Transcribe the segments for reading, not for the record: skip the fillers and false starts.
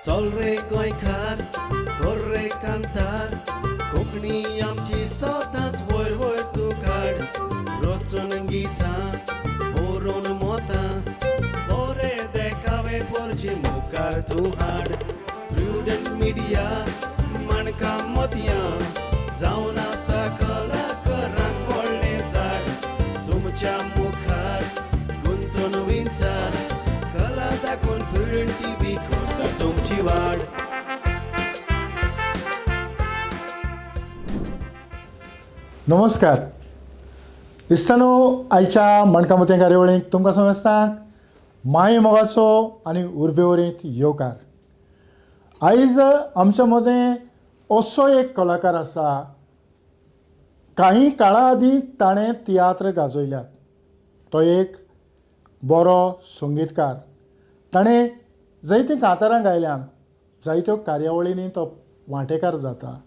चल रे गोंयकार, कर रे कांतार, कोंकणी आमची सदांच वयर वयर तूं काड. रचून गितां बरोवन मोतां, बरे देखावे पोरचे मुखार तूं हाड. प्रुडंट मिडिया माणकां मोतयां जावन आसा कलाकारांक व्हडलें झाड. तुमच्या मुखार गुंतून विंचार, कला दाखोवन प्रुडंट टीव्ही करता तुमची वाड. नमस्कार इश्टानो, आयच्या माणकां मोतयां कार्यावळीक तुमकां समजतांक माये मोगाचो आनी उर्बेवरीत येवकार. आयज आमच्या मदें असो एक कलाकार आसा, काही काळा आदीं ताणें तियात्र गाजयल्यात. तो एक बरो संगीतकार. ताणें जायतीं कांतारां गायल्यांत, जायत्यो कार्यावळींनी तो वांटेकार जाता.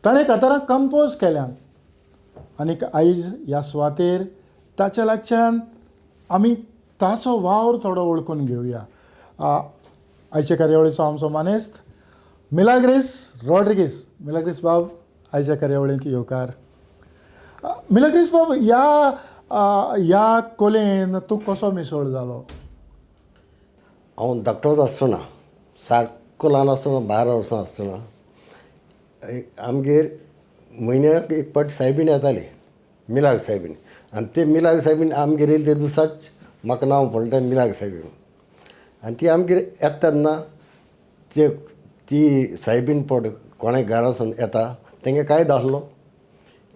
ताणें कांतारां कंपोज केल्यांत आनीक आयज ह्या सुवातेर ताच्या लागच्यान आमी ताचो वावर थोडो वळखून घेवया. आयच्या कार्यावळीचो आमचो मानेस्त मिलाग्रीस रॉड्रिगीस. मिलाग्रीस बाब, आयच्या कार्यावळींत येवकार. मिलाग्रीस बाब, ह्या ह्या कोलेन तूं कसो मिसळ जालो? हांव धाकटोच आसतना, सारको ल्हान आसतना, 12 वर्सां आसतना आमगेर म्हयन्याक एक फावट सायबीण येताली, मिलाग सायबीण. आनी ते मिलाग सायबीण आमगेर येयली ते दिसाच म्हाका नांव पडलें तें मिलाग सायबीण. आनी ती आमगेर येता तेन्ना ते ती सायबीण पड कोणाय घरासून येता तेंगे कायदो आसलो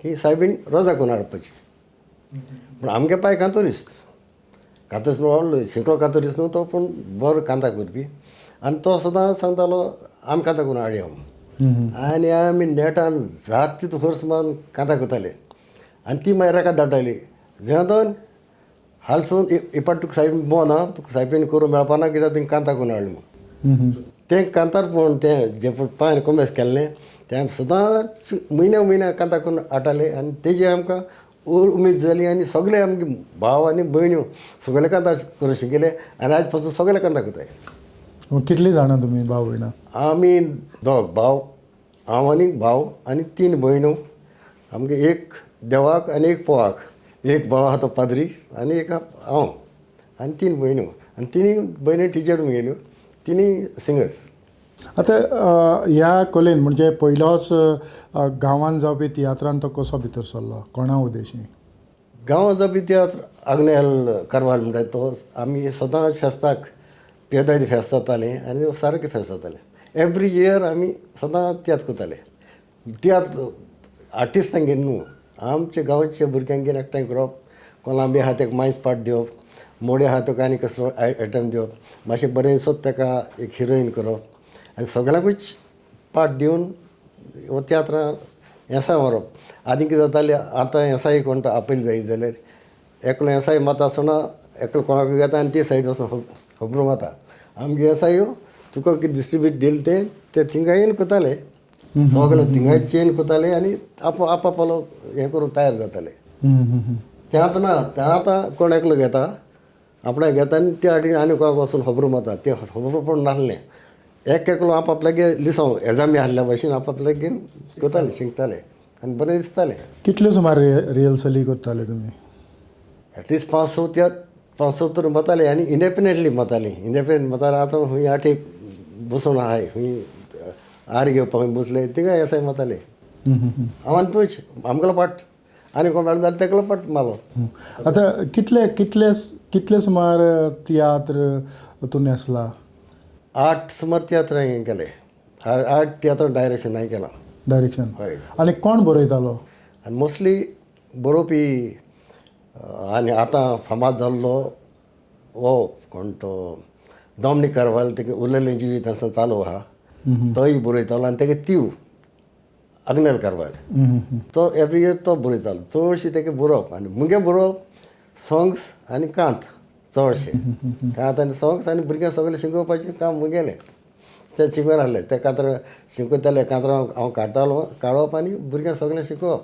की सायबीण रोजा करून हाडपाची. पूण आमगे पांय कांतोरीस, कांतोरीस व्हडलो शिंकळो कांतोरीस न्हू तो, पूण बरो कांता करपी. आनी तो सदां सांगतालो आमी कांता करून हाडया म्हूण. आनी आमी नेटान जात तितू फोर्स मारून कांता करताले. आनी ती मागीर रेकाद धाडटाली, जेन्ना हालसून इपाट तुका सायबीण बो ना, तुका सायबीण करूंक मेळपा ना, कित्याक तुवें कांता करून हाडली म्हूण. तें कांतार पळोवन तें जें पांयान कोमेस केल्लें तें आमी सदांच म्हयन्या म्हयन्या कांता करून हाडटाले. आनी तेजी आमकां उमेद जाली आनी सगळे आमगे भाव आनी भयण्यो सगळे कांता करूंक शिकले आनी आयज पासून सगळे कांता करताय. कितलीं जाणां तुमी भाव भयणां? आमी दोग भाव, हांव आनी भाव आनी 3 भयण्यो. आमगे एक देवाक आनी एक पोवाक. एक भाव आहा तो पाद्री आनी एक हांव आनी 3 भयण्यो. आनी तिनूय भयण्यो टिचर गेल्यो, तिनूय सिंगर्स. आतां ह्या कलेन म्हणजे पयलोच गांवांत जावपी तियात्रान तो कसो भितर सरलो, कोणा उद्देशी? गांवांत जावपी तियात्र आग्नेल कार्वाल म्हणटा तो आमी सदांच फेस्ताक पेदारी फेस्त जातालें आनी सारकें फेस्त जातालें. एवरी इयर आमी सदांच तियात्र करताले. तियात्र आर्टिस्टांगेर न्हू, आमच्या गांवच्या भुरग्यांगेर एकठांय करप, कोलांबी आहा तेका मायस पाट दिवप, मोडे आहा तेका आनी कसलो आयटम दिवप, मातशें बरें सोद तेका एक हिरोइन करप आनी सगळ्यांकूच पाट दिवन हो तियात्रां एसाय व्हरप. आनी कितें जातालें, आतां एसाय कोण आपयले जायत जाल्यार एकलो एसाय मात आसतना एकलो कोणाक घेता आनी ते सायड वचून खबरो मारता. आमगे एसायो तुका कितें डिस्ट्रिब्यूट दिलें तें ते थिंगा येवन करताले, सगळे थिंगा चेन करताले आनी आप आपलो हें करून तयार जाताले. तें आतां ना, तें आतां कोण एकलो घेता आपणाक घेता आनी त्या आनी आनी कोणाक वचून खबरो मारता. तें खबरो पण नासलें, एक एकलो आपआपल्यागे लिसांव एजामी आसल्या भशेन आपआपल्यागे करताले, शिकताले आनी बरें दिसतालें. कितल्यो सुमार रिहर्सली करताले तुमी? एटलिस्ट 5-6 तियात्र, 5-6 तर माताले आनी इंडिपेंडंटली माताली. इंडिपेंडंट माताले. आतां खंय आठेक बसून आहाय, खंय आर घेवपाक खंय बसले थिंगाय एसाय माताले. हांव आनी तूंच आमगेलो पाट आनी कोण मेळना जाल्यार तेगेलो पाट मारलो. आतां कितले कितले कितले सुमार तियात्र तूं न्हेसला? 8 सुमार तियात्र हांवें केले. 8 तियात्र डायरेक्शन हांवें केलां. डायरेक्शन? हय. आनी कोण बरयतालो? आनी मोस्टली बरोवपी आनी आतां फामाद जाल्लो हो कोण तो डॉमनीक कार्वाल, तेगे उरलेलें जिवीत आसा चालू आहा, तोय बरयतालो. आनी तेगे तीव आग्नेल कार्वाल तो एवरी इयर तो बरयतालो. चडशें तेगे बरोवप आनी मुगे बरोवप सोंग्स आनी कांत, चडशें कांत आनी सोंग्स आनी भुरग्यांक सगळें शिकोवपाचें काम मुगेलें. ते शिकून आहले ते कांतरां शिकयताले, कांतरां हांव काडटालो, काडप आनी भुरग्यांक सगळें शिकोवप.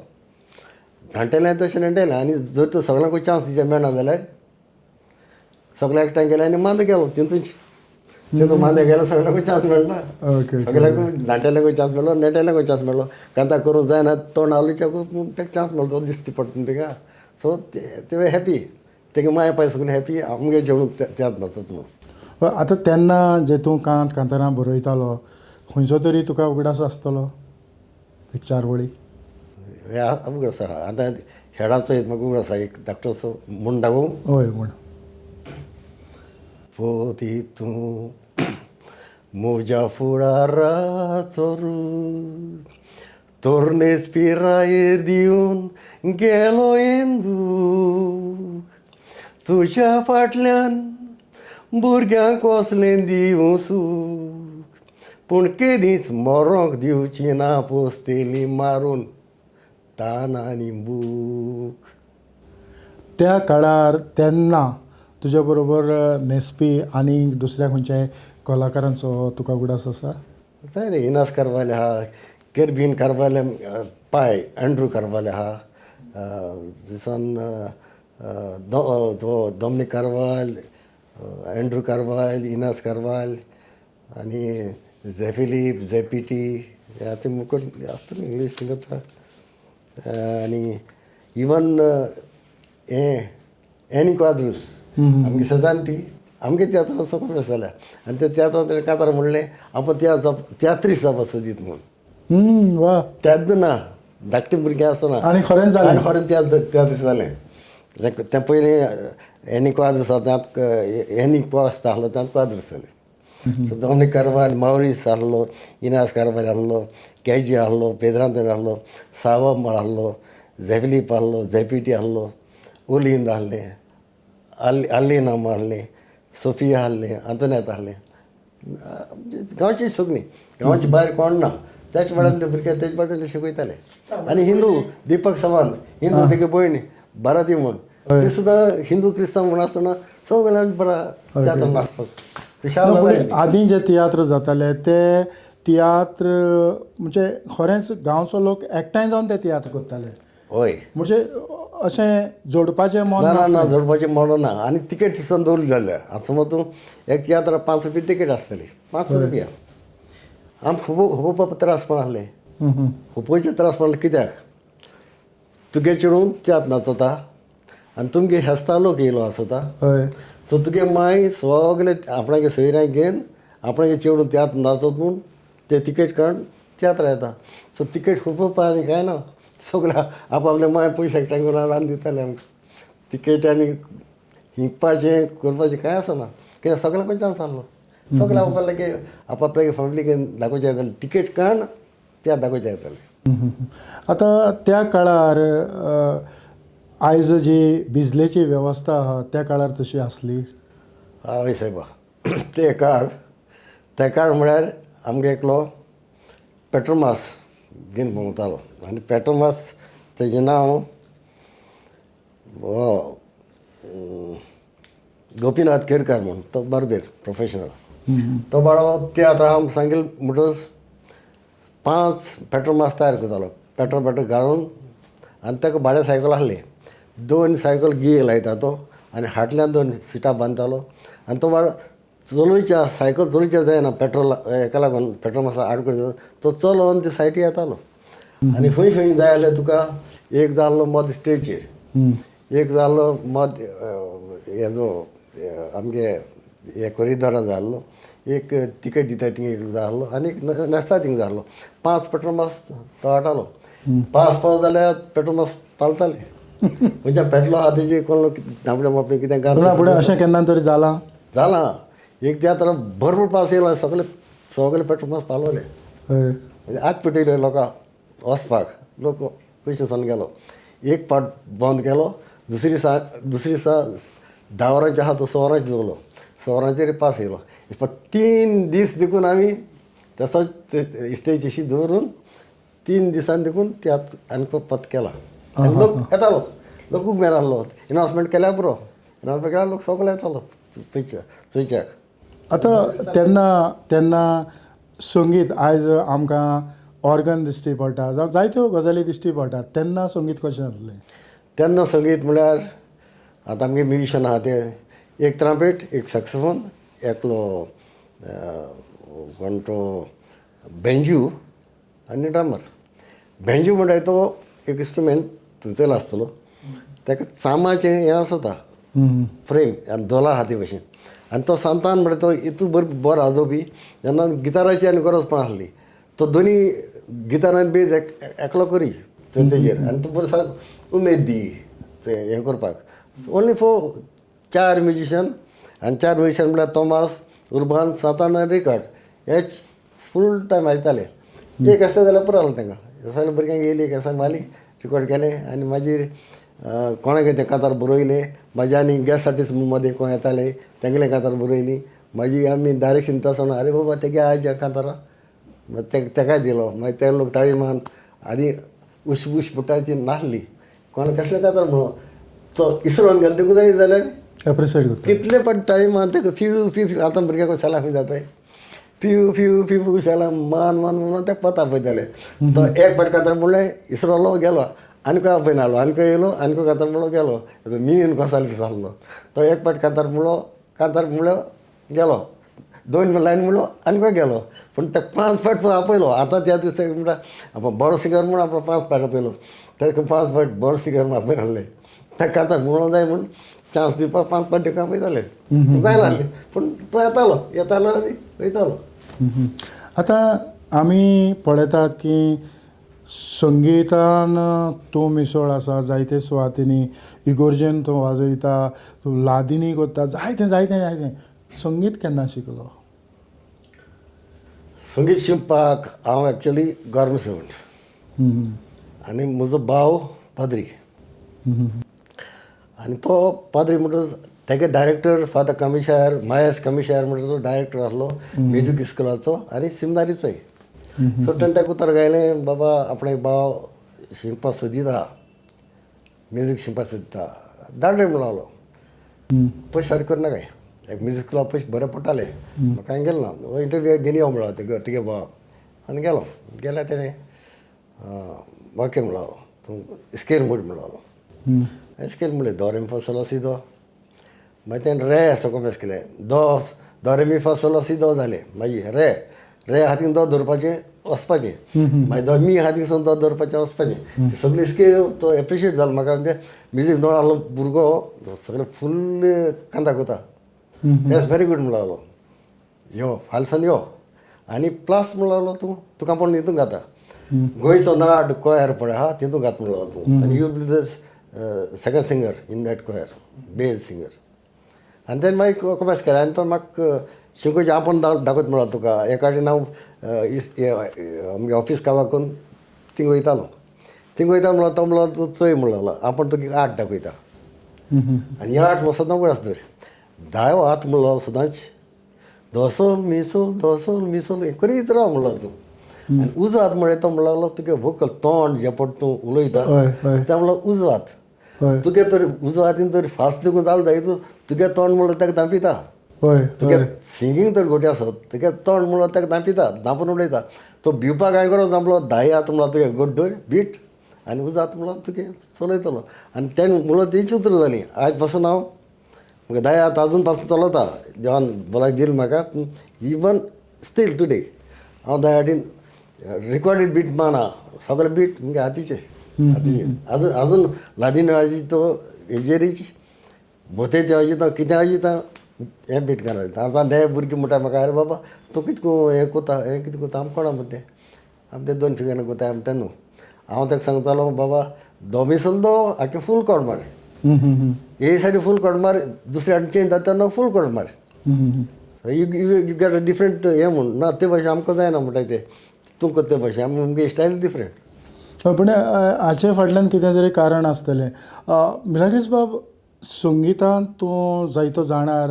जाणटेलें तशें नेणटेलें. आनी जर तर सगळ्यांकूय चान्स दिवचें मेळना जाल्यार सगळ्या एकठांय गेले आनी मांद गेलो तितूंच. तितून मांद्या गेल्यार सगळ्यांकूय चान्स मेळना, ओके सगळ्यांकूय जाणटेल्यांकूय चान्स मेळ्ळो, नेटेल्यांकूय चान्स मेळ्ळो. कांता करूंक जायना तोंड आवलीच्याकूय पूण ताका चान्स मेळ्ळो, तो दिसती पडटा न्हू तिका. सो ते हॅपी, तेगे माय पाय सगळीं हॅपी आमगे चेडूं त्यात नाचत म्हणून. आतां तेन्ना जे तूं कांत कांतारां बरयतालो खंयचो तरी तुका उगडास आसतलो एक चार वळी? हे उगडास आहा आतां हेडाचो एक म्हाका उगडास आहा, एक धाकटोसो म्हूण दाखोवं? हय म्हण. पोती तूं म्हज्या फुडाराचो रूख, तोरणेच पिरायेर दिवन गेलो येंदूक, तुज्या फाटल्यान भुरग्यांक कसलें दिवं सूख, पूण केदींच मरोंक दिवची ना पोसतेली मारून तान आनी भूक. त्या काळार तेन्ना तुज्या बरोबर न्हेसपी आनी दुसऱ्या खंयच्याय कलाकारांचो तुका उगडास आसा? जाय रे, इनास कारवाले आहा, केरबीन कारवाले पाय एंड्रू कारवाले आहा, दिसान तो दोमनीक कारवाल, एंड्रू कारवाल, इनास कारवाल आनी झेफिलीप झेपिटी ते मुखेल आसता न्ही इंग्लीश थिंगा. आनी इवन हें एनी क्वाद्रूस आमगे सदान ती आमगे तियात्रां सगळें जाल्या आनी त्या तियात्रां तेणें कांतार म्हणलें आपूण तियात्रीस जावपा सोदीत म्हणून. वा तेन्ना ना धाकटीं भुरगीं आसतना आनी खरेंच जालें, आनी खरें तियात्रीस जालें. तें पयलीं एनी क्वाद्रूस आसा एनी क्वास्त आहलो तांत क्वाद्रूस जालें. सो दोमनीक कारवाल, मावरीस आहलो, इनास कारवाल आहलो, केजी आहलो, पेद्रांतोन आहलो, सावा आहलो, झेफिलीप आहलो, झेपिटी आहलो, ओलिंद आहलें, आल्लिनाम आहलें, सोफिया आहलें, आंतोनेत आहलें. गांवची सगळीं, गांवची भायर कोण ना. त्याच वेळान ते भुरगे तेच वाटेन शिकयताले. आनी हिंदू दीपक सावंत, हिंदू तेगे भयण भारती म्हूण, ती सुद्दां हिंदू क्रिस्तांव म्हूण आसतना सगळ्यांक बरा तियात्र नाचपाक. आदीं जे तियात्र जाताले ते तियात्र म्हणजे खरेंच गांवचो लोक एकठांय जावन ते तियात्र करताले. हय, म्हणजे अशें जोडपाचें मन ना, ना जोडपाचें मन ना. आनी तिकेट सुद्दां दवरली जाल्यार आतां समज तूं एक तियात्रा 5 रुपया तिकेट आसतली, 5 रुपया. आमकां खूब खूब त्रास पण आहले, खुबूच त्रास पडले. कित्याक तुगे चेडून तियात्र नाचता आनी तुमगे हेस्ता लोक येयलो आसता. सो तुगे माय सगळे आपणागे सोयऱ्यांक घेवन आपणागे चेडून तियात्र नाचत म्हूण ते तिकेट काडून तियात्रां येता. सो तिकेट खूब आनी कांय ना, सगळे आपआपले माय पयशे एकठांय करून हाडून दिताले आमकां तिकेट. आनी हिंकपाचें करपाचें कांय आसना, कित्याक सगळ्यांकूय चान्स आहलो. सगळे आपआपल्यागे आपआपल्यागे फॅमिलीक दाखोवचें येतालें, तिकेट काडून तियात्र दाखोवचें येतालें. आतां त्या काळार आयज जी बिजलेची वेवस्था आहा त्या काळार तशी आसली? हय सायबा, ते काळ ते काळ म्हळ्यार आमगे एकलो पेट्रोमास घेवन भोंवतालो आनी पेट्रोमास तेजें नांव हो गोपीनाथ केरकार म्हूण, तो बार्बेर प्रोफेशनल. तो बाळो तियात्र आमकां सांगेल म्हणटकच 5 पेट्रोमास तयार करतालो, पेट्रोल पेट्रोल घालून. आनी ताका भाड्या सायकल आहली, 2 सायकल गियर लायता तो आनी फाटल्यान 2 सिटां बांदतालो. आनी तो बाळ चलोवच्या सायकल चलोवच्या जायना पेट्रोल हेका लागून, पेट्रोल मातसो आड करता, तो चलोवन ते सायटी येतालो. आनी खंय खंय जाय जाल्यार तुका एक जाल्लो मद स्टेजीर, एक जाल्लो मद हेजो आमगे हे कोरिदोरा जाल्लो, एक तिकेट दिता थिंग एक जाल्लो, आनी एक नेस्ता थिंग जाल्लो. 5 पेट्रोल मास तो हाडटालो. 5 पावस जाल्यार पेट्रोल मास पालताले. म्हणजे पेट्रोल आहा तेजे कोण धांपडे मापडे कितें घालता फुडें अशें केन्ना तरी जालां? जालां. एक तियात्र भरपूर पावस येयलो, सगळे सगळे पेट्रोल मास पालवले. म्हणजे आत पेटयले लोकांक वचपाक, लोक पयशे सोन गेलो. एक पाट बंद केलो, दुसरी दिसा 10 वरांचेर आहा तो 6 वरांचेर दवरलो, 6 वरांचेर पास येयलो. पण 3 दीस देखून आमी तसोच स्टेजीशी दवरून 3 दिसान देखून तियात्र आनी पत केला. आनी लोक येतालो, लोकूय मेळ आहलो. एनावन्समेंट केल्यार पुरो, एनावन्समेंट केल्यार लोक सगळे येतालो चोयच्याक. आतां तेन्ना तेन्ना संगीत आयज आमकां ऑर्गन दिश्टी पडटा, जावं जायत्यो गजाली दिश्टी पडटात, तेन्ना संगीत कशें आसलें? तेन्ना संगीत म्हळ्यार आतां आमगे म्युजिशन आहा ते एक ट्रांपेट, एक सॅक्सोफोन, एकलो कोण तो बेंजू आनी ड्रमर. बेंजू म्हणटा तो एक इन्स्ट्रुमेंट थंयसर आसतलो, ताका चामाचें हें आसता फ्रेम आनी दोला हाती भशेन, आनी तो सांतान म्हणटा तो इतू बरो बरो वाजोवपी जेन्ना गिटाराची आनी गरज पडना आसली, तो दोनी गिटार आनी बेज एकलो करी तेजेर, आनी तो बरो सारको उमेद दी तें हें करपाक. ओन्ली फॉर 4 म्युजिशन, आनी 4 म्युजिशन म्हळ्यार तोमास, उर्बान, सांतान आनी रिकार्ड हेच फूल टायम आयताले. एक आसता जाल्यार पुरो जालें तांकां, सगळे भुरग्यांक येयली एक आसा मारली रिकॉर्ड केलें आनी मागीर कोणाक तें कांतार बरयलें. मागीर आनी गेस्ट आर्टिस्ट मदीं कोण येताले तेंगले कांतार बरयली. मागीर आमी डायरेक्शन दिता आसतना आरे बाबा तेगे आयज कांतारां मागीर तेकाय दिलो. मागीर ते लोक ताळी मान आनी उश उश म्हणटा ती नासली कोण कसले कांतार म्हणून तो इसरोन गेलो तेका जाय जाल्यार एप्रिसिएट करता कितले पण ताळी मान तेका फ्यू फ्यू फ्यू. आतां भुरग्याक सेलां खंय जाताय फ्यू फ्यू फ्यू फ्यू सेलां मान मान म्हणून तेका पता पळयताले. तो एक फावट कांतार म्हणलें इसरोलो गेलो, आनी खंय आपयना आसलो, आनी खंय येयलो आनी खंय कांतार म्हणलो गेलो. मीन कसो जाल्लो तो एक फावट कांतार म्हणलो, कांतार म्हणलो गेलो, 2 लायन म्हणलो आनी खंय गेलो. पूण ते 5 फावट आपयलो. आतां त्या दिसा म्हणटा आपण बरो सिंगर म्हूण आपण 5 फावट आपयलो, ताका 5 फावट बरो सिंगर म्हूण आपयनासले. ताका कांतार म्हणूंक जाय म्हूण चान्स दिवपाक 5 फावट ताका आपयताले, जायना आसलें पूण तो येतालो येतालो आनी वयतालो. आतां आमी पळयतात की संगितान तूं मिसळ आसा जायते सुवातींनी, इगोर्जेन तूं वाजयता, तूं लादिनी करता, जायतें जायतें जायतें. संगीत केन्ना शिकलो? संगीत शिकपाक हांव एक्चुली गव्हर्मेंट सर्वंट आनी म्हजो भाव पाद्री, आनी तो पाद्री म्हणटच तेगे डायरेक्टर फादर कमिशायर महेश कमिशायर म्हणटा तो डायरेक्टर आसलो म्युजीक इस्कुलाचो आनी सिमनारीचोय. सो तेणें ताका उतर गायलें बाबा आपणे भाव शिकपाक सोदिता, म्युजीक शिकपाक सोदता, धाड रे म्हणलो. पयशे फारीक करना काय एक म्युजीक स्कुलाक पयशे बरे पडटाले, म्हाका हांवें गेलो ना. इंटरव्यू घेवन यो म्हणलो तुगे भावाक, आनी गेलो. गेल्यार तेणें ओके म्हणलो, तूं स्केल मोड म्हणलो. स्केल म्हणलें दो रे मी फा सोल ला सी दो. मागीर तेणें रे असो कॉम्पेस केलें, दो दो रे मी फा सोल ला सी दो जालें. मागीर रे रे हातीन दो दवरपाचें वचपाचें, मागीर दो मी हातीन सून दो दवरपाचें वचपाचें. सगळी स्केल तो एप्रिशिएट जालो म्हाका. म्हणजे म्युजीक नोड आहलो भुरगो सगळें फुल्ल कांताक वता. येस व्हेरी गूड म्हणलो, यो फालसान यो आनी प्लस म्हणलो तूं तुका पण हितून घाता गोंयचो नाड कोयर पळय आहा तितून घात म्हणलो तूं, आनी you be the second singer in that choir, bass singer. आनी तेणें मागीर कॉमेस केलें आनी तो म्हाका शिकोवचें आपूण दाखयत म्हणलो तुका. एकाडेन हांव आमगे ऑफीस कामाकून थिंग वयतालो, थिंग वयता म्हणलो तो म्हणलो तूं चोय म्हणलो आपूण तुका आर्ट दाखयता. आनी हे आर्ट सदां उगड आसता दावो हात म्हणलो सदांच दोसोल मिसोल दोसोल मिसोल करीत राव म्हणलो तूं. आनी उजो हात म्हणलें तो म्हणलो तुगे वोकल तोंड जें पट तूं उलयता तें म्हणलो उजो हात तुगे तर उजो हातीन तर फास्ट तुका जाल जाय तूं तुगे तोंड म्हणलो ताका धांपिता. तुगे सिंगींग तर गोटी आसत तुगे तोंड म्हणलो ताका धांपिता, धांपून उडयता. तो भिवपाक कांय गरज ना म्हणलो दाये हात म्हणलो तुगे गोड दवर बीट आनी उजो हात म्हणलो तुगे चलयतलो. आनी तेणें म्हणलो तेची उतरां जालीं. आयज पासून हांव म्हाका दाये हात आजून पासून चलता, देवान भलायकी दिली म्हाका इवन स्टील टुडे. हांव दाये हातीन रिकॉर्डेड बीट माना सगळे बीट मुगे हातीचे हातीचे आजून आजून लादीन वाजयतो हेजेरीच भोते ते वाजयता कितें वाजयता हें बीट घालता. आतां ते भुरगीं म्हणटा म्हाका आरे बाबा तूं कितें हें कोता हें कितें कोता, आमकां कोणा तें आमी ते 2 फिगरां कोताय आमी तें न्हू. हांव ताका सांगतालो बाबा दो मिसल दो आखे फूल कोड मार, ए सायडी फूल कोड मार, दुसरे हाडून चेंज जाता तेन्ना फूल कोड मार, you you get a different हें म्हूण ना ते भाशेन आमकां जायना म्हणटा ते तूं करता ते भाशेन आमी आमगे स्टायल डिफरंट. पूण हाचे फाटल्यान कितें तरी कारण आसतलें. मिलाग्रीस बाब, संगितांत तूं जायतो जाणार,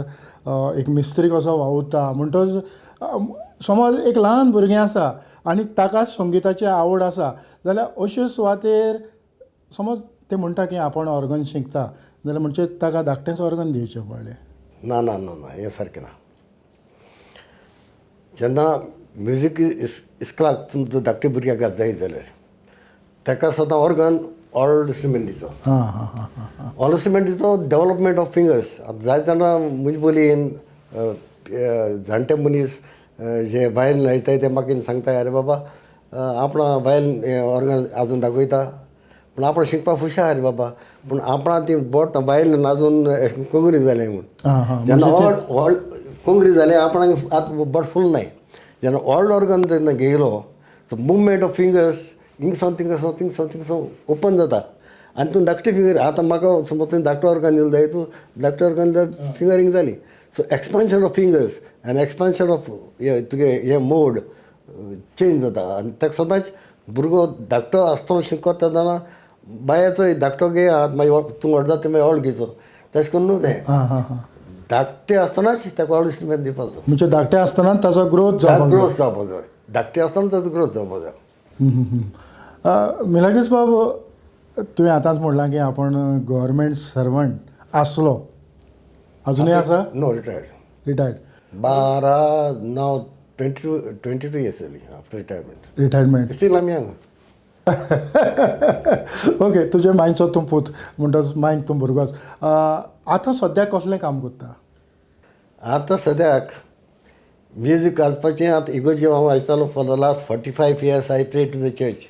एक मिस्त्री कसो वावुरता म्हणटच समज एक ल्हान भुरगें आसा आनी ताका संगिताची आवड आसा जाल्यार अश्यो सुवातेर समज ते म्हणटा की आपूण ऑर्गन शिकता जाल्यार म्हणजे ताका धाकटेंच ऑर्गन दिवचें पडलें? ना ना ना ना, हें सारकें ना. जेन्ना म्युजीक इस्कुलाक तुमचो धाकटे भुरग्याक जाय जाल्यार ताका सदां ऑर्गन ऑल इन्स्ट्रुमेंट दिचो, ऑल इन्स्ट्रुमेंट दिचो डेवलपमेंट ऑफ फिंगर्स. आतां जायते जाणां म्हजे बोलयेन जाणटे मनीस जे वायलीन आयताय ते म्हाका सांगताय, अरे बाबा आपणा वायलीन ऑर्गन आजून दाखयता, पूण आपण शिकपाक हुशार रे बाबा, पूण आपणा ती बोट वायलीन आजून कोंकरी जालें म्हूण. जेन्ना व्हड व्हड कोंकरी जालें आपणाक आतां बोट फूल नाय, जेन्ना व्हड ऑर्गन जेन्ना घेयलो सो मुवमेंट ऑफ फिंगर्स हिंग सावन थिंगा सावन थिंग सावन थिंग सावन ओपन जाता आनी तूं धाकटी फिंगर. आतां म्हाका समज तुवें धाकटो ऑर्गन दिलो जाय, तूं धाकटो ऑर्गन फिंगरींग जाली. So expansion of fingers आनी एक्सपान्शन ऑफ हे तुगे हे मोड चेंज जाता. आनी ताका सदांच भुरगो धाकटो आसतना शिकत तेन्ना बायाचो धाकटो घे आतां मागीर तूं व्हड जाता मागीर व्हड घेचो, तशें करून न्हू तें धाकटे आसतनाच ताका व्हड इन्स्ट्रुमेंट दिवपाचो. म्हणजे धाकटे आसतना ताचो ग्रोथ जावपाक ग्रोथ जावपाक जाय, धाकटे आसतना ताचो ग्रोथ जावपाक जाय. मिलाग्रीस बाब, तुवें आतांच म्हणलां की आपण गव्हर्मेंट सर्वंट आसलो, अजुनूय आसा? No, retired. रिटायर्ड. 12/9 22 इयर्स जाली आफ्टर रिटायरमेंट. रिटायरमेंट स्टील आमी हांगा. ओके, तुजे मांयचो तूं पूत म्हणटच मांयक तूं भुरगोच. आतां सद्याक कसलें काम करता? आतां सद्याक म्युजीक वाजपाचें. आतां इगोर्जी हांव वाजतालो for the last 45 years. I play to the church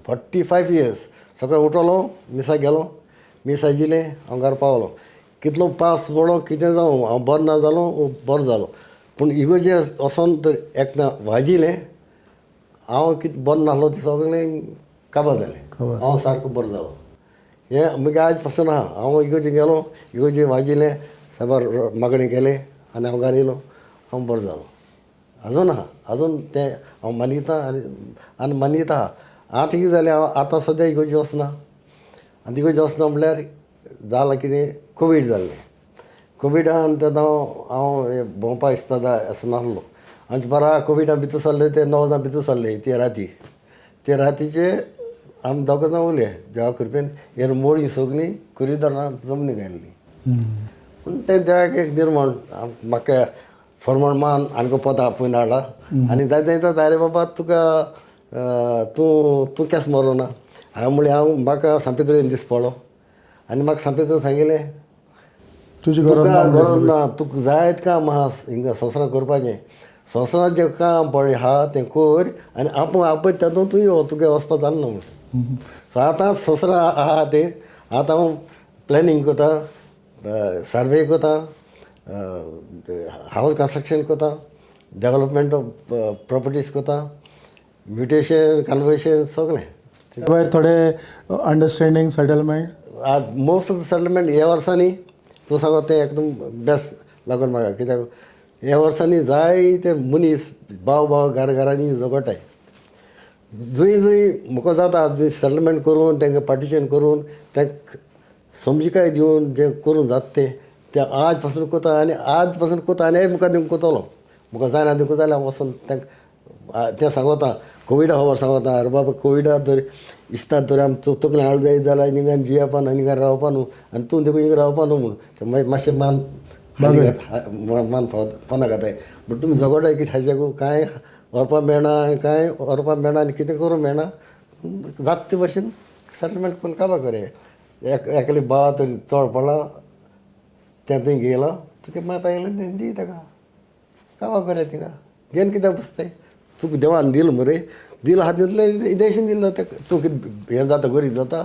45 years. सकाळीं उठलो, मिसाक गेलो, मीस आयजिलें, हांव घरा पावलो. कितलो पावस पडो कितें जावं, हांव बरो ना जालो बरो जालो, पूण इगोर्जे वचोन तर एकदां वाजिलें हांव कितें बरो नासलो तें सगळें काबार जालें, हांव सारको बरो जालो. हें मुगे आज पासून आहा. हांव इगोर्जे गेलो, इगोर्जे वाजिलें, साबार मागणें केलें आनी हांव घरा येयलो, हांव बरो जालो. आजून आहा, आजून तें हांव मानयता आनी आनी मानयता आहा. आतां कितें जालें, हांव आतां सद्या इगोर्जे वचना. आनी इगोर्जे वचना म्हणल्यार जालां कितें, कोवीड जाल्लें. कोविडान तेन्ना हांव भोंवपा दिसता असो नासलो. आमचे बारा कोविडा भितर सरले, ते 9 जाण भितर सरले. ते राती ते रातीचे आमी दोगां जाण उरले देवा कृपेन. हेर मोळी सगळीं कुरिदारां जमनी घाल्ली. पूण तें देवाक एक निर्माण म्हाका फॉर्मल मान आमकां पोता आपोवन हाडला. आनी जायते जाता, अरे बाबा तुका तूं तूं केस मरोना. हांवें म्हणलें हांव म्हाका सांपेत्रेन दीस पडलो आनी म्हाका सांपेत्रेन सांगिल्लें तुजी तुका गरज ना, तुका जायत काम आहा हिंगा संवसारान करपाचें, संवसारांत जें काम पळय आहा तें कर आनी आपूण आपय तातूंत तूं यो, तुगे वचपा जालें ना म्हूण. सो आतां संवसार आहा तें आतां हांव प्लॅनिंग करता, सर्वे करता, हावज कन्स्ट्रक्शन करता, डेवलपमेंट ऑफ प्रॉपर्टीज करता, म्युटेशन कन्वर्शन सगळें. त्या भायर थोडे अंडरस्टँडींग सेटलमेंट आज मोस्ट ऑफ the settlement ह्या वर्सांनी तूं सांगता तें एकदम बेस्ट लागून म्हाका, कित्याक ह्या वर्सांनी जायते मनीस भाव भाव घर घरांनी झगडटाय. जंय जंय म्हाका जाता जंय सेटलमेंट करून तांकां पार्टिशन करून तांकां समजिकाय दिवन जें करून जाता तें तें आज पासून करता आनी आज पासून करता आनी मुखार दिवंक करतलो. म्हाका जायना दिवंक जाल्यार हांव वचोन तांकां तें सांगता, कोविडा खबर सांगता, अरे बाबा कोविडा तर इस्ता तर आमचो तकले हाड जायत जाल्यार हिंगा जियेवपा न्हू, हिंगा रावपा न्हू आनी तूं देखून हिंगा रावपा न्हू म्हूण ते मागीर मातशें मान मान पोंदा घाताय. बट तुमी झगडटाय की हाजेकू कांय व्हरपा मेळना आनी कांय व्हरपा मेळना आनी कितें करूंक मेळना, जाता ते भशेन सेटलमेंट करून काबार करें. एकले बा तरी चड पडला तें तुवें घेयलां, तुगे माय पायलें तें दी ताका, काबार करें तिका घेवन कित्याक बसताय. तुका देवान दिल मरे, दिल आहा तितलें देशीन दिल ताका, तूं कितें हें जाता गरीब जाता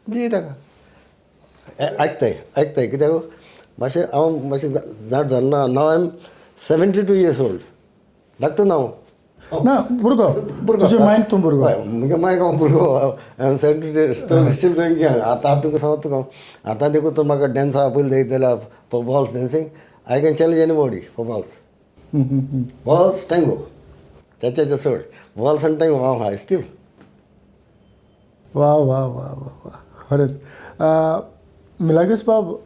दी ताका. आयकताय आयकताय कित्याक मातशें हांव मातशें जाण जालें ना. Now I am 72 years old, धाकटो ना हांव. ना भुरगो, तुजे मायंड तूं भुरगो. हय, मुगे मायक हांव भुरगो. I am 72 still going. आतां आतां तुका सांगता तुका हांव आतां देखून तूं म्हाका डॅन्सा पयलीं जायत जाल्यार for waltz dancing I can challenge anybody for waltz. Waltz tango त्याच्या चड वॉल्स आनी टँगो हांव हाय स्टील. वा वा वा वा वा, खरेंच. मिलाग्रीस बाब,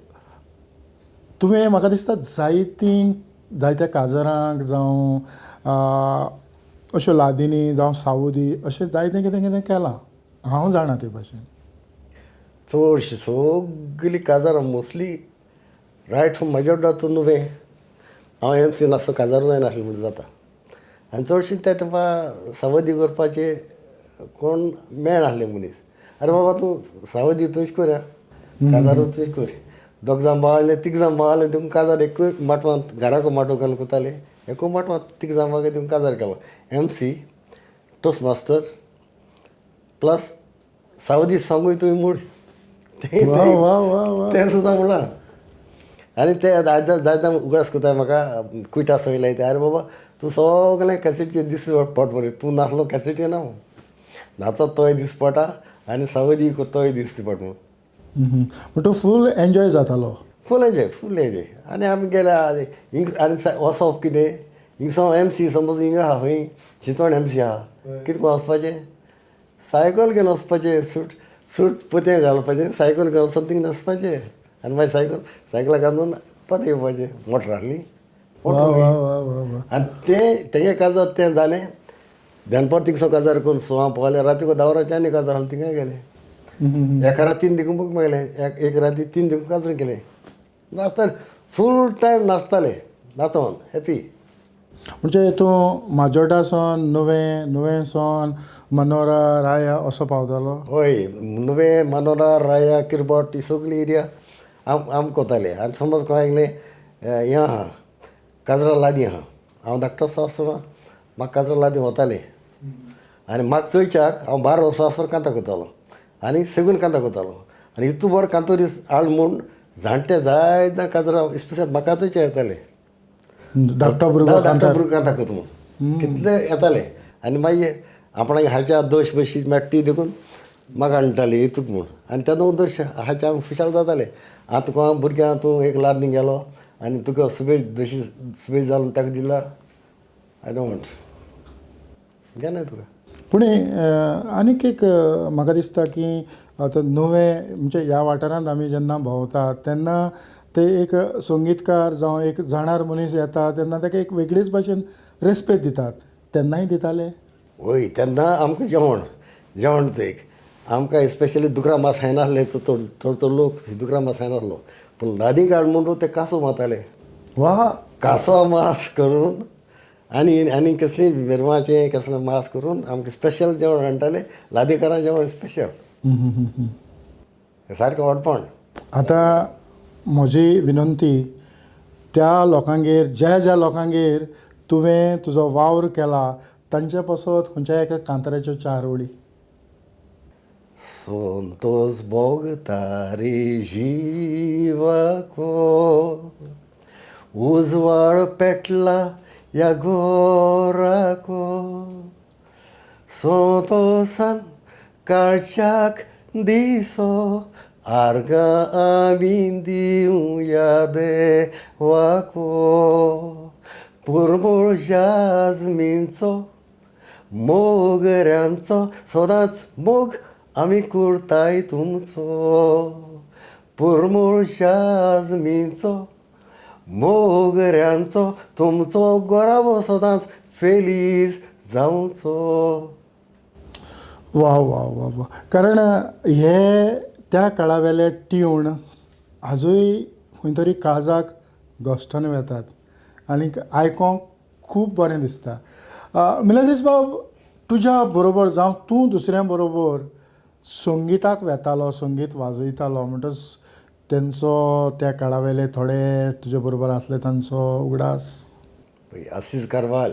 तुवें म्हाका दिसता जायतीं जायत्या काजरांक जावं अश्यो लादिनी जावं सावदी अशें जायतें कितें कितें केलां, हांव जाणा ते भाशेन. चडशीं सगळीं काजारां मोस्टली रायट फ्रॉम म्हज्या तूं न्हू हांव एम सी नासतो काजारूय जायनासलें म्हणून जाता. आनी चडशीं ते तुका सावदी करपाचे कोण मेळनासले मनीस. अरे बाबा तूं सावदी तूंच कर, काजारूय तूंच कर. दोग जाण भाव तीग जाण भाव आहले तितून काजार एकूय माटवांत घराको माटव घालून कोताले एकूय माटवांत तीग जाण भाव तितून काजार केलो. M C toast master plus सावदी सांगूय तुवें म्हूण तें सुद्दां म्हणलां. आनी ते जायते जायते उगडास करता म्हाका कुयटा सयले ते आरे बाबा तूं सगळें कॅसेटीचेर दीस पट बरें तूं नासलो कॅसेटी ना नाचो तोय दीस पडटा आनी सावदी तोय दीस पट म्हणून. म्हणटो फूल एन्जॉय जातालो. फूल एन्जॉय फूल एन्जॉय. आनी आमी गेल्या हिंग आनी वचप कितें हिंगसो एम सी समज हिंगा आहा खंय चिंतवण एम सी आहा कितें करून वचपाचें सायकल घेवन वचपाचें सूट सूट पोतये घालपाचें सायकल घेवन वचून थिंग वचपाचें आनी मागीर सायकल सायकला घालून परत येवपाचें मोटर आहली. आनी तें तेगे काजार तें जालें दनपार थिंगसो काजार करून सवां पावलें राती 10 वरांचे आनी काजार आसलें थिंगाय गेलें. एका रातीन देखून बूक मागलें एक राती 3 देखून काजार केलें. नाचताले फूल टायम नाचताले नाचोन हॅपी. म्हणजे तूं माजोर्डा सावन नुवें नुवें सावन मनोरा राया असो पावतालो? हय नुवें मनोरा राया किरबॉट ही सगळी एरिया आम कोताले. आनी समज कोणागेलें हें आहा काजरा लादी आहा हांव धाकटो आसतना म्हाका काजरा लादी वताले आनी म्हाका चोयच्याक हांव 12 वर्सां आसतना कांता करतालो आनी सेगून कांता करतालो आनी इतू बरो कांतोरी हाड म्हूण जाणटे जाय जाण काजरा स्पेशल म्हाका चोयचे येताले. धाकटो भुरगो धाकटो भुरगो कांता करता म्हूण कितले येताले. आनी मागीर आपणाक हाच्या दोश बशी मेळटा देखून म्हाका हाडटाले इतूक म्हूण आनी तेन्ना दोश हाच्या आमी खुशाल जाताले. आतां कोणा भुरग्यां तूं एक लादनी गेलो आनी तुका सुबेज दोशी सुबेज जालो ताका दिला I don't want घेना तुका. पूण आनीक एक म्हाका दिसता की आतां नुवें म्हणजे ह्या वाठारांत आमी जेन्ना भोंवतात तेन्ना ते एक संगीतकार जावं एक जाणार मनीस येता तेन्ना ताका एक वेगळीच भाशेन रेस्पेद दितात. तेन्नाय दिताले? वय तेन्ना आमकां जेवण जेवण एक आमकां स्पेशली दुकरा मास खायनासले चड चड लोक दुकरा मास खायनासलो पूण लादी काड म्हणून ते कांसो मारताले. वा कांसो मास करून आनी आनी कसली मिरवाचें कसलें मास करून आमकां स्पेशल जेवण हाडटाले. लादीकारां जेवण स्पेशल सारकें व्हडपण. आतां म्हजी विनंती त्या लोकांगेर ज्या ज्या लोकांगेर तुवें तुजो वावर केला तांचे पासत खंयच्या एका कांताराच्यो 4 ओळी. संतोस भोगता रे जिवाको उजवाड पेटला ह्या गोराको संतोसान काळच्याक दिसो आर्गां आमी दिवया देवाको पुरमूळ जाजमींचो मोगऱ्यांचो सदांच मोग आमी करताय तुमचो पुरमूळ जाजमींचो मोगऱ्यांचो तुमचो गोरावो सदांच फेलीज जावचो. वा वा वा वा. कारण हे त्या काळा वेले ट्यून आजूय खंय तरी काळजाक घश्टून वेतात आनीक आयकोंक खूब बरें दिसता. मिलाग्रीस बाब तुज्या बरोबर जावं तूं दुसऱ्यां बरोबर संगिताक वेतालो संगीत वाजयतालो म्हणटच तेंचो त्या काळा वेले थोडे तुजे बरोबर आसले तांचो उगडास? आसीस कार्वाल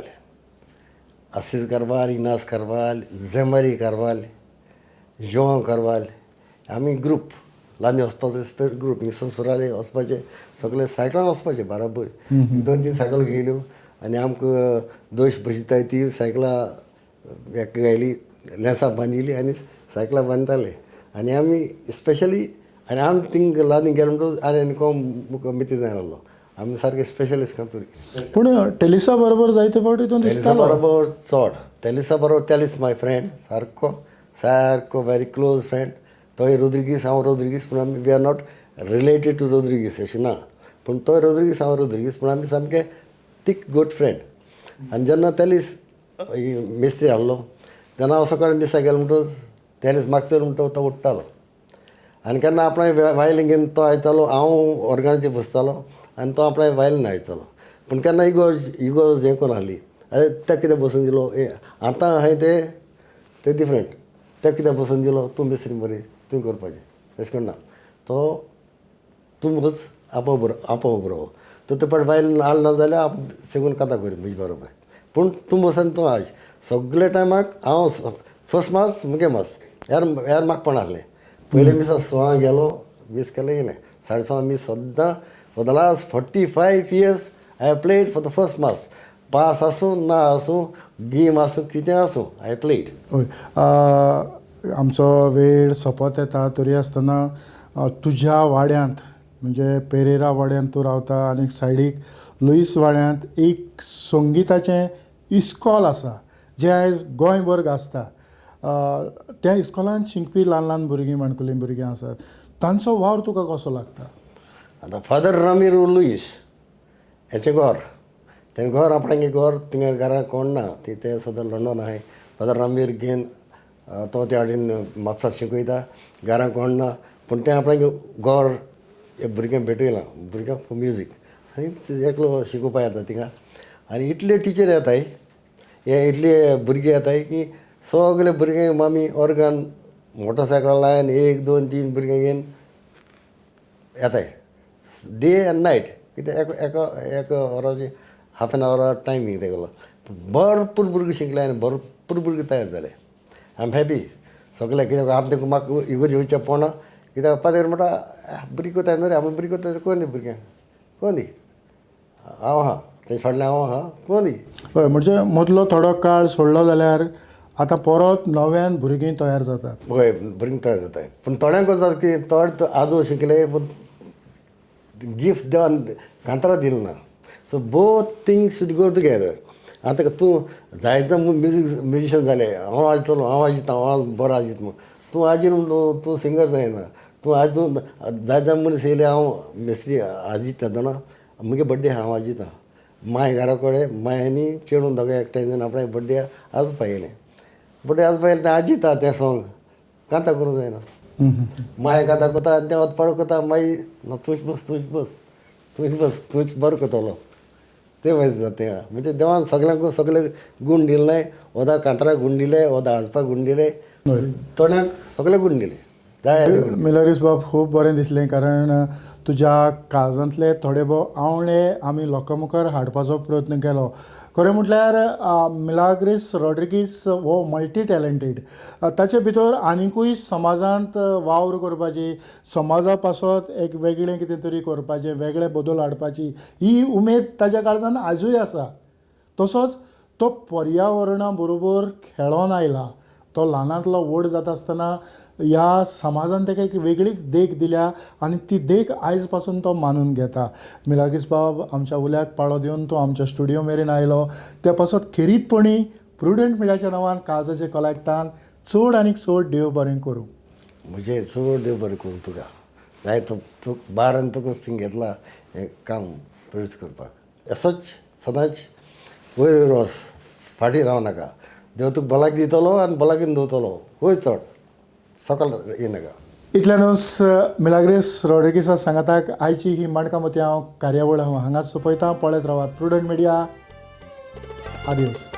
आसीस कार्वाल इनास कार्वाल झेमरी कार्वाल जोआंव कार्वाल आमी ग्रूप लांबी वचपाचो स्पेर ग्रूप हिंगसून सुराले वचपाचे सगळे सायकलान वचपाचे बराबर 2-3 सायकल घेयल्यो आनी आमकां दोश बशिताय ती सायकलां एका घायली लेंसां बांदिल्ली आनी सायकलां बांदताले आनी आमी स्पेशली आनी आमी थिंग लादीं गेले म्हणटकच आनी आनी कोण मुखार मिती जायनासलो आमी सारके स्पेशलिस्ट कांतुरी. पूण टेलिसा बरोबर जायते फावटी तूं टेलिसा बरोबर चड टेलिसा बरोबर टेलिस my friend सारको सारको व्हेरी क्लोज फ्रेंड. तोय रोद्रिगीस हांव रोद्रिगीस पूण आमी we are not related to Rodrigues अशें ना पूण तोय रोद्रिगीस हांव रोद्रिगीस पूण आमी सामके तीक गुड फ्रेंड. आनी जेन्ना तेलीस मिस्त्री हाडलो तेन्ना हांव सकाळीं मिसाक गेलो म्हणटकच तेलीस मागचो म्हणटो तो उठ्ठालो आनी केन्ना आपणाय वायलीन घेवन तो आयतालो हांव ऑर्गनाचेर बसतालो आनी तो आपणाय वायलीन आयतालो. पूण केन्ना इगोर्ज इगोर्ज हें करून आहली अरे तेका कितें बसून दिलो आतां आहाय ते डिफरंट तेका कितें बसून दिलो तूं मिस्त्री मरे तुवें करपाचें तशें करून ना तो तूं बस आपो बरो आपो बरो तर ते पाट बायल हाल ना जाल्यार आप सेगून कांता करी म्हजे बरोबर पूण तूं बस आनी तूं आज सगळे टायमाक हांव फर्स्ट मास मुगे मास यार यार म्हाका पण आहलें पयलें मिसा सवां गेलो मीस केलें येयलें 6:30 मीस सद्दां for the last 45 years I have played for the first mass. Pass आसूं ना आसूं गेम आसूं कितें आसूं I played. हय, आमचो वेळ सोंपत येता तरी आसतना तुज्या वाड्यांत म्हणजे पेरेरा वाड्यांत तूं रावता आनी सायडीक लुईस वाड्यांत एक संगिताचें इस्कॉल आसा जें आयज गोंयभर गाजता. त्या इस्कॉलान शिकपी ल्हान ल्हान भुरगीं माणकुलीं भुरगीं आसात, तांचो वावर तुका कसो लागता? आतां फादर रामीर लुईस हेचें घर, तें घर आपणागे घर थिंगा घरा कोण ना ती ते सदां लंडन आहाय. फादर रामीर घेवन तो त्या वाटेन म्हापसा शिकयता, घरा कोण ना पूण तें आपणागे घर हे भुरग्यांक भेटयलां भुरग्यांक फॉर म्युजीक आनी एकलो शिकोवपा येता थिंगा. आनी इतले टिचर येताय हे इतले भुरगे येताय की सगळे भुरगे मामी ऑर्गन मोटरसायकल लायन 1 2 3 भुरगे घेवन येताय डे एंड नायट. कितें एका एक वराची हाफ एन our timing तेगेलो. भरपूर भुरगीं शिकले आनी भरपूर भुरगीं तयार जाले. I am happy सगळे कित्याक आमकां म्हाका इगोर्ज वयचें पडना कित्याक पादेर म्हणटा बरी कोताय न्हू रे आमी बरी कोताय कोण दी भुरग्यांक कोण दी हांव आहा तेजे फाटल्यान हांव आहा कोण दी. हय, म्हणजे मदलो थोडो काळ सोडलो जाल्यार आतां परत नव्यान भुरगीं तयार जातात. हय, भुरगीं तयार जातात पूण थोड्यांक जाता की थोडे आजो शिकले पूण गिफ्ट देवान कांतरां दिलें ना. So both things should go together. आतां तूं जायते म्युजीक म्युजिशन जाले, हांव वाजतलो हांव वाजयता हांव बरो वाजयता म्हूण तूं आजीर म्हणून तूं सिंगर जायना. तूं आजून जायते मनीस येयले हांव मिस्त्री आजिता जाणा मुगे बड्डे हांव आजिता माय घरा कडेन माय आनी चेडून दोगांय एकठांय जावन आपणा बड्डे आजपा येयलें बड्डे आजपा येयलें तें आजिता तें सोंग कांता करूंक जायना. माय कांता कोता आनी तें वचपाक कोता मागीर ना तूंच बस तूंच बस तूंच बस तूंच बरो कोतलो तें मागीर जाता तें. म्हणजे देवान सगल्यांक सगळे गूण दिले, ओदा कांतराक गूण दिले, ओदा आजपाक गूण दिले, थोड्यांक सगळे गूण दिले. मिलाग्रीस बाब खूब बरें दिसलें कारण तुज्या काळजांतले थोडे भोव आवळे आमी लोकां मुखार हाडपाचो प्रयत्न केलो. खरें म्हटल्यार मिलाग्रीस रॉड्रिगीस हो मल्टी टॅलंटेड, ताचे भितर आनिकूय समाजांत वावर करपाची, समाजा पासत एक वेगळें कितें तरी करपाचें, वेगळे बदल हाडपाची ही उमेद ताच्या काळजान आजूय आसा. तसोच तो पर्यावरणा बरोबर खेळोन आयला, तो ल्हानांतलो व्हड जाता आसतना ह्या समाजान ताका एक वेगळीच देख दिल्या आनी ती देख आयज पासून तो मानून घेता. मिलाग्रीस बाब आमच्या उल्याक पाळो दिवन तो आमच्या स्टुडियो मेरेन आयलो त्या पासत खेरीतपणी प्रुडंट मिडियाच्या नांवान काळजाचे कलायकतान चड आनीक चड देव बरें करूं. म्हजें चड देव बरें करूं तुका जाय तो तूं बारान तुका थिंग घेतला हें काम प्रोड्यूस करपाक. असोच सदांच वयर वयर वच, फाटीं राव नाका. देव तुका भलायकी दितलो आनी भलायकीन दवरतलो, वयर चड सकल येनाका. इतल्यानूच मिलाग्रीस रॉड्रिगीसा सांगाताक आयची ही माणकां मोती हांव कार्यावळ हांव हांगाच सोंपयतां. पळयत रावात प्रुडंट मिडिया. आदियोस.